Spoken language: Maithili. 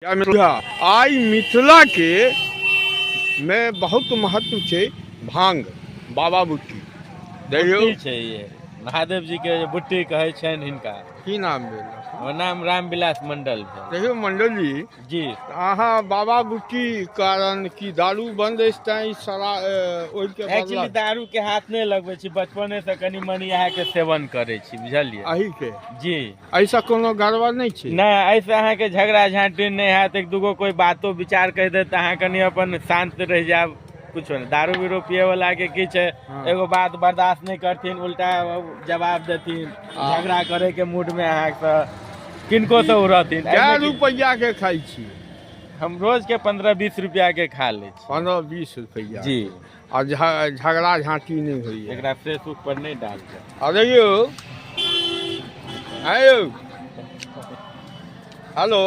आइ मिथिला के मे बहुत महत्व छै भांग बाबा बुट्टी। देखियौ बुट्टी छै ये महादेव जी के जे बुट्टी कहै छनि हिनका। की नाम भेल? हमर नाम रामविलास मंडल भेल। देखियौ मंडल जी, जी अहाँ बाबा बुट्टी कारण की दारू बंद अछि तैं शराब ओहिके बदला? एक्चुअली दारू के हाथ नहि लगबै छी, बचपने से कनि मनि अहाँके सेवन करै छी, बुझलियै? अही के? जी। एहिसँ कोनो गड़बड़ नहि छै? नहि, एहिसँ अहाँके झगड़ा झाँटी नहि हैत, एक दूगो कोइ बातो विचार कहि देत तऽ अहाँ कनि अपन शान्त रहि जायब, कुछो नहि। दारू बीरो पिए वाला के की छै, एगो बात बर्दाश्त नहि करथिन, उल्टा जवाब देथिन, झगड़ा करे के मूड में अहाँके किनको से ओ रहथिन। कै रुपैआ के खाइ छी? हम रोज के 15-20 रुपया के खा लै छी। 15-20 रुपैआ? जी। आ झगड़ा झाँटी नहि होइया? एकरा फेसबुक पर नहि डालते। अरे यौ, आयौ, हेलो,